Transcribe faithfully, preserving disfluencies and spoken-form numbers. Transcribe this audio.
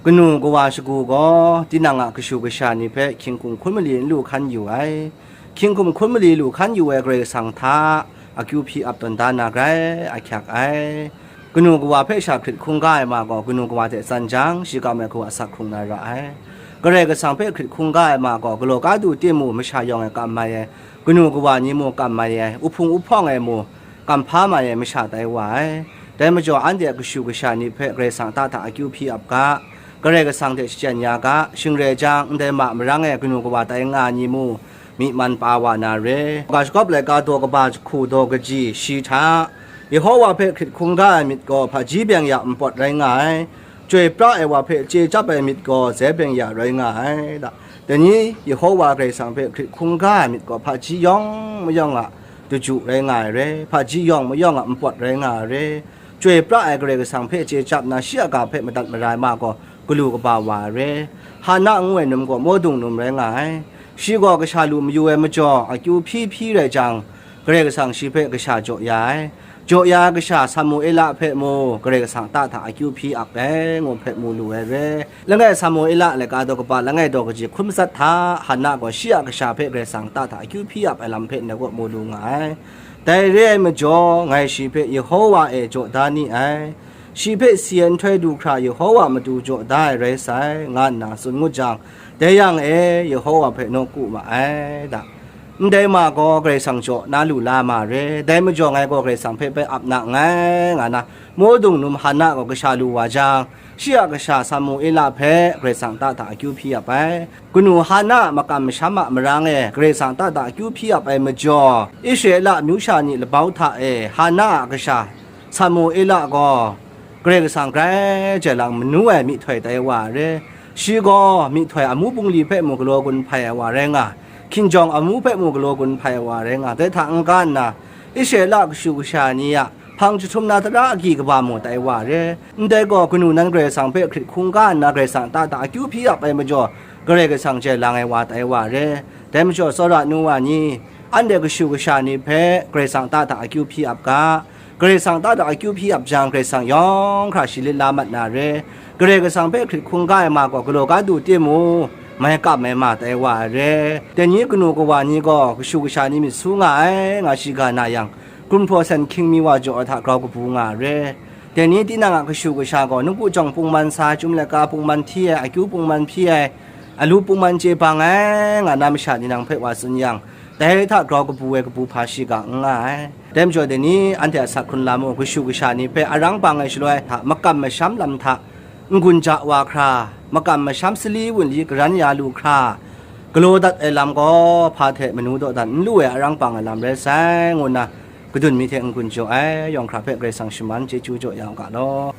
Kanu kawa shagu gaw tinang a kashu kasha ni hpe hkying hkum hkun mali n lu hkan yu ai. Hkying hkum hkun mali lu hkan yu ai Karai Kasang hta akyu hpyi ap tawn da na grai ahkyak ai. Kanu kawa hpe sha hkrit hkungga ai ma gaw, kanu kawa hte tsan jang, shi kam ai hku asak hkrung na ra ai. Karai Kasang hpe hkrit hkungga ai ma gaw, galaw ka du timung masha yawng e kam mai ai, kanu kawa ni mung kam mai ai, uhpung uhpawng e mung kam hpa mai ai masha tai wa ai. Dai majaw, anhte a kashu kasha ni hpe Karai Kasang ta hta akyu hpyi ap ga, Karai Kasang hte shachyen ya ga, shing rai jang, ndai ma marang e kanu kawa tai nga ai ni mung, myi man pa wa na re. Ga shagawp laika daw kaba jahku daw kaji shi hta, Yehowa hpe hkrit hkungga ai myit gaw hpaji byeng ya npawt rai nga ai. Chyoi pra ai wa hpe chye chyap ai myit gaw zai byeng ya rai nga ai. Da, dai ni Yehowa Karai Kasang hpe hkrit hkungga ai myit gaw hpaji yawng mayawng a daju rai nga ai re, hpaji yawng mayawng a npawt rai nga ai re. Chyoi pra ai Karai Kasang hpe chye chyap na shi a ga hpe madat mara ai ma gaw galu kaba wa ai re. Hana ngu ai num gaw mawdung num rai nga ai. Shi gaw kasha lu mayu ai majaw, akyu hpyi hpyi rai jang, Karai Kasang shi hpe kasha jaw ya ai. Jaw ya ai kasha Samuela hpe mung Karai Kasang ta hta akyu hpyi ap ai, ngu hpe mu lu ai re. Langai Samuela laika daw kaba langai daw kaji hkun matsat hta, Hana gaw shi a kasha hpe Karai Kasang ta hta akyu hpyi ap ai lam hpe ndai kaw mu lu nga ai. Dai re ai majaw, ngai shi hpe Yehowa e jaw da ni ai. Shi hpe si ai nhtoi du hkra Yehowa matu jaw da ai rai sai, nga nna tsun ngut jang, dai yang e Yehowa hpe nawku ma ai da. Ndai ma gaw Karai Kasang jaw na lu la ma re, dai majaw ngai gaw Karai Kasang hpe bai ap na nngai, nga na, mawdung num Hana gaw kasha lu wa jang, shi a kasha Samuela hpe Karai Kasang ta hta akyu hpyi ap ai. Kanu Hana a makam masham a marang e Karai Kasang ta hta akyu hpyi ap ai majaw, Israela amyu sha ni labau hta e Hana a kasha Samuela gaw Karai Kasang grai jai lang manu ai myihtoi tai wa ai re. Shi gaw myihtoi amu bungli hpe mung galaw gun hpai ai wa rai nga, hkinjawng amu hpe mung galaw gun hpai ai wa rai nga, dai hta n-ga nna, Israela kashu kasha ni a hpang jahtum na tara agyi kaba mung tai wa ai re. Ndai gaw kanu nan Karai Kasang hpe hkrit hkungga nna Karai Kasang ta hta akyu hpyi ap ai majaw, Karai Kasang jai lang ai wa tai wa ai re. Dai majaw, tsawra nu wa ni, anhte kashu kasha ni hpe Karai Kasang ta hta akyu hpyi ap ga. Karai Kasang ta hta akyu hpyi ap jang, Karai Kasang yawng hkra shi lit la mat na re. Karai Kasang hpe hkrit hkungga ai ma gaw galaw ga du timung, mai kam ai ma tai wa ai re. Dai ni kanu kawa ni gaw kashu kasha ni myit su nga ai, nga shiga na yang, Krum hpraw sen hkying mi wa jaw ai hta grau kabu nga ai re. Dai ni tinang a kashu kasha gaw nawku jawng pungman sa ai, chyum laika pungman hti ai, akyu pungman hpyi ai, alu pungman chye bang ai, nga na masha ni nang hpe wa tsun yang, dai hta grau kabu ai kabu hpa shiga n nga ai. Dai majaw, dai ni anhte a sak hkrun lam u, kashu kasha ni hpe arang bang ai shaloi hta makam masham lam hta, n-gun ja wa hkra, makam masham sali wunli karan ya lu hkra, galaw dat ai lam gaw hpa hte manu dawdan n lu ai arang bang ai lam rai sai, ngu nna kadun mi hte n-gun jaw ai, yawng hkra hpe Karai Kasang shaman chyeju jaw ya u ga law.